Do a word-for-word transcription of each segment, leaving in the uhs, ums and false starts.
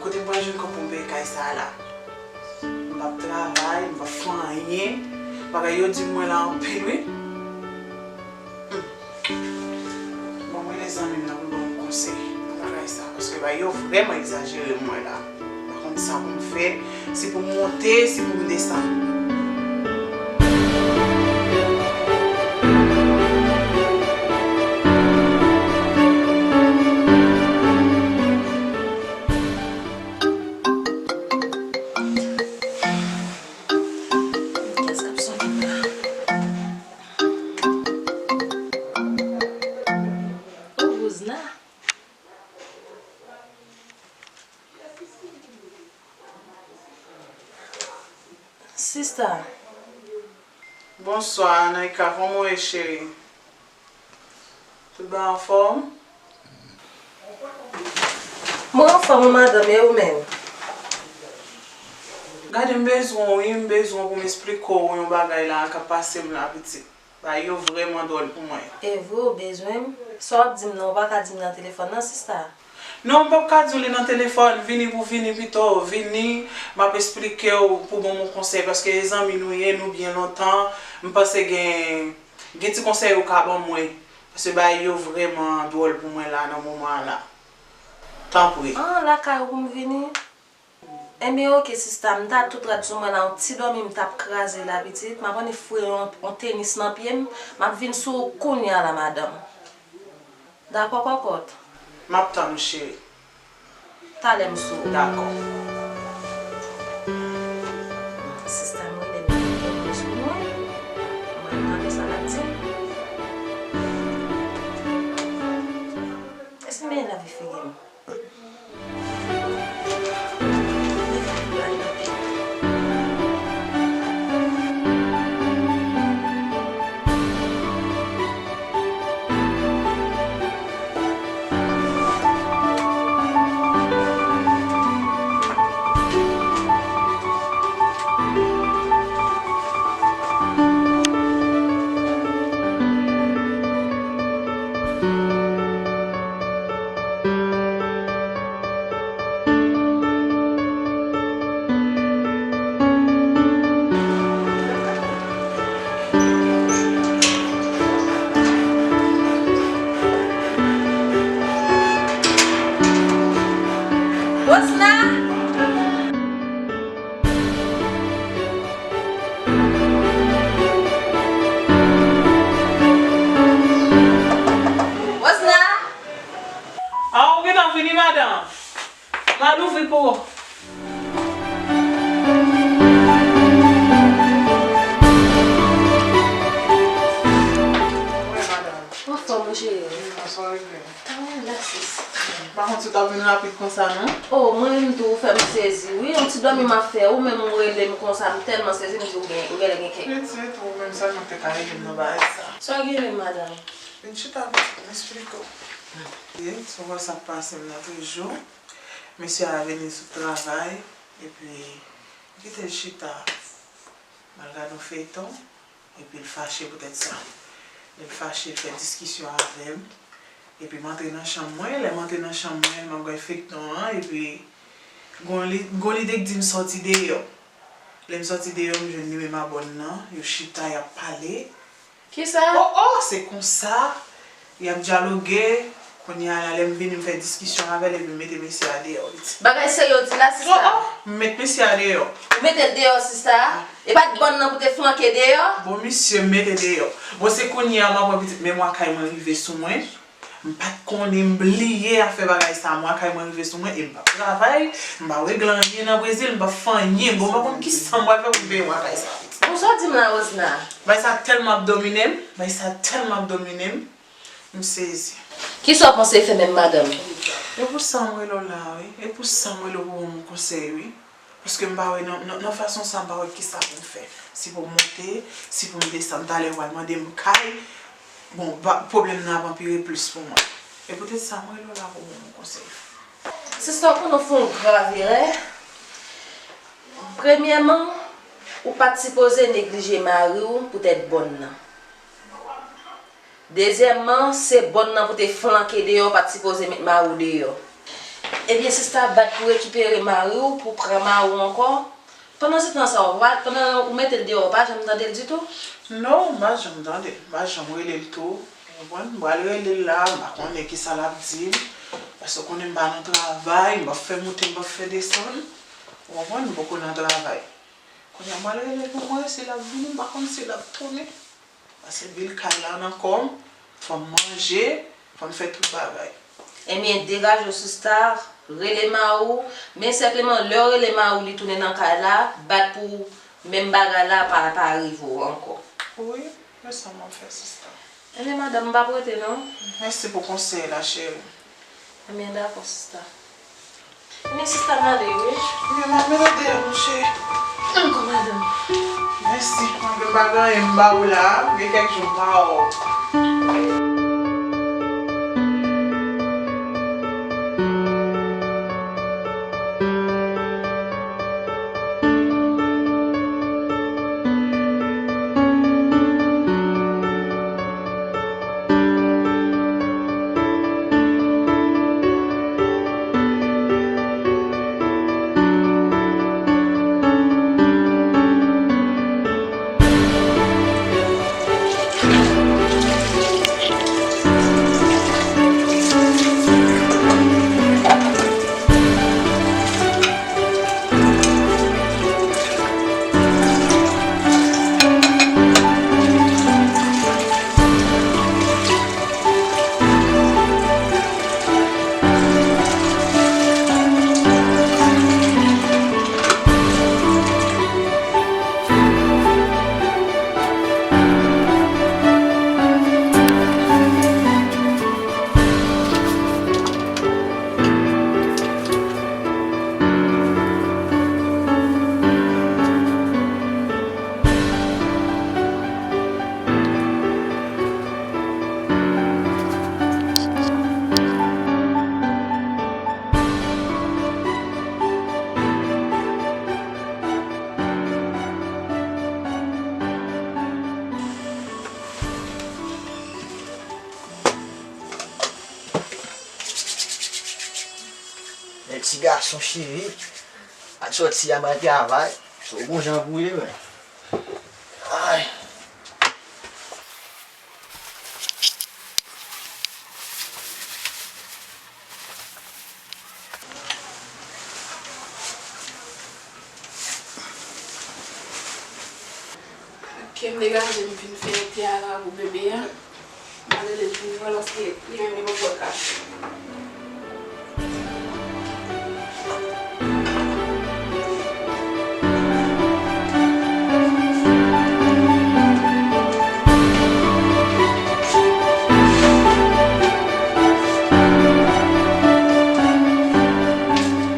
Kote m pral jwenn kòb pou m peye kay sa a la? M p ap travay, m p ap fè anyen. Bagay yo di mwen la anpil, wi. Hmm. Bon, mwen rele zanmi m nan pou l ban m konsèy nan bagay sa, paske bagay yo vrèman egzajere mwen la. M pa konn sa pou m fè, si pou m monte, si pou m desann. Kiyès k ap sonnen la? Oh, Rosna. Sista. Bonswa, Naïka, kòman w ye, cheri? Tout bagay anfòm? Mwen anfòm, wi, madanm, e ou menm? Gade, m bezwen w, wi, m bezwen w pou m esplike w yon bagay la k ap pase m la, pitit. Bagay yo vrèman dwòl pou mwen. E vre, w bezwen m? Sa w ap di m nan, ou pa ka di m nan telefòn nan, sista. Non, m p ap ka di w li nan telefòn, vini pou vini pito, vini, m ap esplike w pou ban m yon konsèy, paske e zanmi nou ye, nou byen lontan, m panse gen, gen ti konsèy ou ka ban mwen, paske bagay yo vrèman dwòl pou mwen la, nan moman an la. Tanpri. Ah, lakay ou pou m vini? Enben, oke, sista, m ta tout rad sou mwen la, yon ti dòmi m t ap kraze la, pitit. M ap annik foure yon, yon tenis nan pye m. M ap vin sou ou kounye a la, madanm. Dakò, kòkòt? M ap tann ou, cheri. Talè m sou ou. Dakò. Sista, m rele m, m sou mwen. Mwen tande sa l ap di m. Èske m benyen lave figi m? Rosna! Rosna! Ah, ou gentan vini, madanm? M al ouvri pou ou. Wi, madanm. Anfòm, mon cheri. Bonswa, Regle. Kòman w la, sis? M pa konn si w t ap vin rapid konsa, non. Oh, mwen menm tou, ou fè m sezi, wi. Yon ti dòmi m ap fè, ou menm ou rele m konsa, m tèlman sezi, m di ou gen, ou genlè gen kèk. Pitit, ou menm sèlman ki te ka ede m nan bagay sa. Sa w gen menm, madanm? Vin chita, pitit, m esplike w. Wi, sou wè sa k pase m nan toujou. Mesye a vini sou travay, epi m kite l chita. M al gade yon feyton. Epi l fache poutèt sa. Lè l fache, l fè diskisyon avè m. Epi m antre nan chanm mwen. Lè m antre nan chanm mwen, m ap gade feyton an. Epi gon li, gon lide k di m sòti deyò. Lè m sòti deyò, m jwenn li menm a bòn nan. Yo chita, y ap pale. Kisa? Oh, oh, se konsa. Y ap dyaloge, kounye a la, lè m vini, m fè diskisyon avè l epi m mete mesye a deyò, pitit. Bagay serye w di la, sista? Oh, oh, m met mesye a deyò. Ou mete l deyò, sista? E pa t bòn nan pou te flanke deyò? Bon, misye m mete deyò. Bon, se kounye a m ap wè pitit, men mwa kay mwen rive sou mwen. M pa t konnen, m bliye afè bagay sa. Mwa kay mwen rive sou mwen e m p ap travay, m pa regle anyen nan Brezil, m p ap fè anyen. Bon, m pa konn kisa m pral fè pou m peye mwa kay sa, pitit. Bon, sa w di m la, Rosna? Bagay sa tèlman ap domine m, bagay sa tèlman ap domine m. M sezi. Kisa w panse fè menm, madanm? E pou sa m rele w la, wi. E pou sa m rele w pou ban m yon konsèy, wi. Paske m pa wè nan, nan, nan fason sa, m pa wè kisa pou m fè. Si pou m monte, si pou m desann, talè ou pral mande m kay. Bon, ba, pwoblèm nan ap anpire plis pou mwen. E poutèt sa, m rele w la pou ban m yon konsèy. Sista, w konnen w fè yon grav erè. Premyèman, ou pa t sipoze neglije mari w poutèt bòn nan. Dezyèmman, se bòn nan pou te flanke deyò, ou pa t sipoze met mari w deyò. Ebyen, sista, bat pou rekipere mari w, pou pran mari w ankò. Pandan se tan sa, ou pa, pandan ou mete l deyò, ou pa janm tande l ditou? Non, m pa janm tande l. M pa janm rele l tou. Ou konprann? M pral rele l la, m pa konnen kisa l ap di m. Paske ou konnen m pa nan travay, m p ap fè moute, m p ap fè desann. Ou konprann? M poko nan travay. Kounye a, m pral rele l pou m wè si l ap vini, m pa konn si l ap tounen. Paske bil kay la nan kò m, fò m manje, fò m fè tout bagay. Ebyen, degaje w, sista, rele mari w, men senpleman, lè w rele mari w, li tounen nan kay la, bat pou menm bagay la pa, pa rive w ankò. Wi, men sa m ap fè, sista. Ebyen, madanm, m p ap rete, non. Mèsi pou konsèy la, cheri. Ebyen, dakò, sista. Men sista m ale wi. Men m ap mele deyò, monchè. Ankò, madanm. Mèsi. Mwen menm pa gen anyen m ba ou la. Gen kèk jou m pa wè w. Men ti gason cheri, al sòti a m al travay. Se yon bon jan pou ye, men. Ay. Ke m degaje m vin fè te a la pou bebe a. M ale l vin pran l paske li menm li poko ka.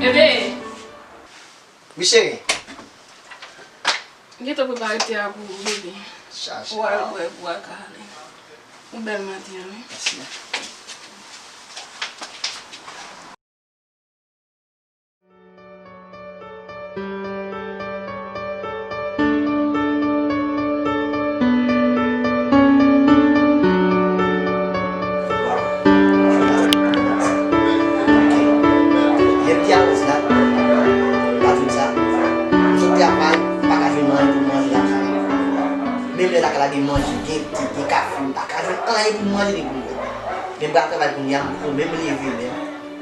Bebe! Wi, cheri. Gentan prepare te a pou ou, bebe. Chaje. Ou al bwè, pou w al ka ale. Ou bèl maten an, wi. Mèsi. Lè m te a Rose la, m pa jwenn sa. M sot travay, m pa ka jwenn anyen pou m manje lakay la. Menm lè lakay la gen manje, gen te, gen kafe, m pa ka jwenn anyen pou m manje ni pou m bwè. Men m pral travay kounye a, m poko menm leve menm.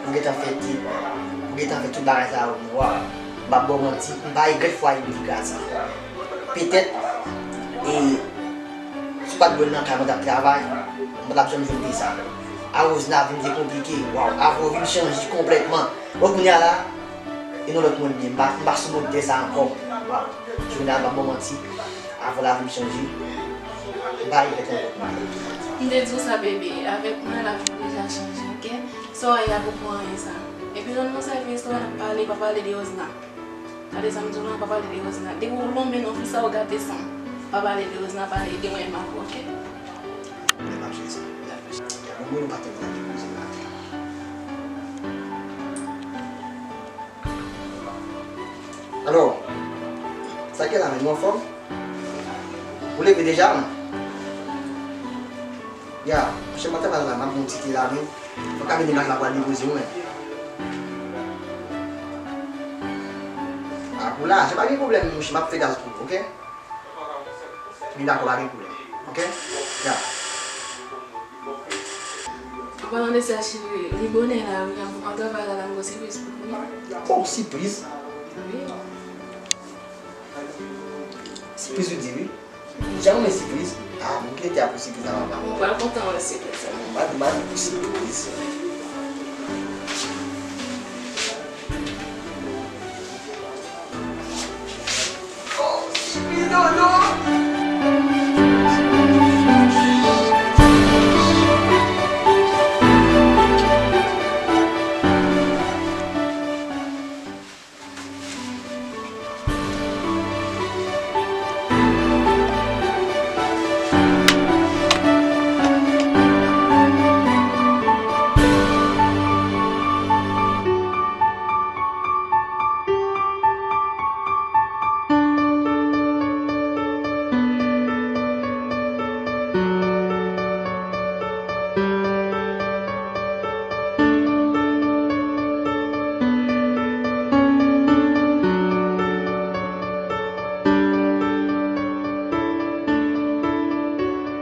M gentan fè te, m gentan fè tout bagay sa yo, men waw, m p ap ba w manti, m pa regrèt fwaye m te kraze. Petèt, e, si w pa t wè m nan kay mwen t ap travay, mwen pa t ap janm jwenn peyi sa. A Rose nan vi m te konplike, waw, avè w vi m chanje konplètman. Bon, kounye a la, e nan lòt mond li ye, m pa, m pa sou mond tè sa ankò, waw. Jounal, m p ap ba w manti, avè w lavi m chanje. M pa regrèt ankò. M te di w sa, bebe, avèk mwen, lavi m deja chanje, oke? Sa w wè a poko anyen sa. Epi lè nou sèvi restoran, n ap pale, pa pale de Rosna. Tande sa m di w la, pa pale de Rosna. Depi w lonmen non fi sa, w gate san m. Pa pale de Rosna, pale de mwen menm avè w, oke? Bon, m pa te vle depoze la. Alò, sa k gen la menm, ou anfòm? Ou leve deja, non? Ya, monchè, m ap travay la, m ap gon ti te la menm. Fòk a vin lakay la pou al depoze w menm. Ya, se pa gen pwoblèm, monchè, m ap fè gaz pou ou, oke? Li dakò, pa gen pwoblèm, oke? Ya. An palan de sa, cheri, li bonè la, wi, an travay la, la, m gon sipriz pou ou, wi. Oh, sipriz? Wi. Sipriz ou di, wi. Jan mwen sipriz. Ah, mwen ki te a pou sipriz la, papa. Ou pral kontan wè sipriz sa. Mwen di, mwen di pou sipriz. Oh, sipriz, non,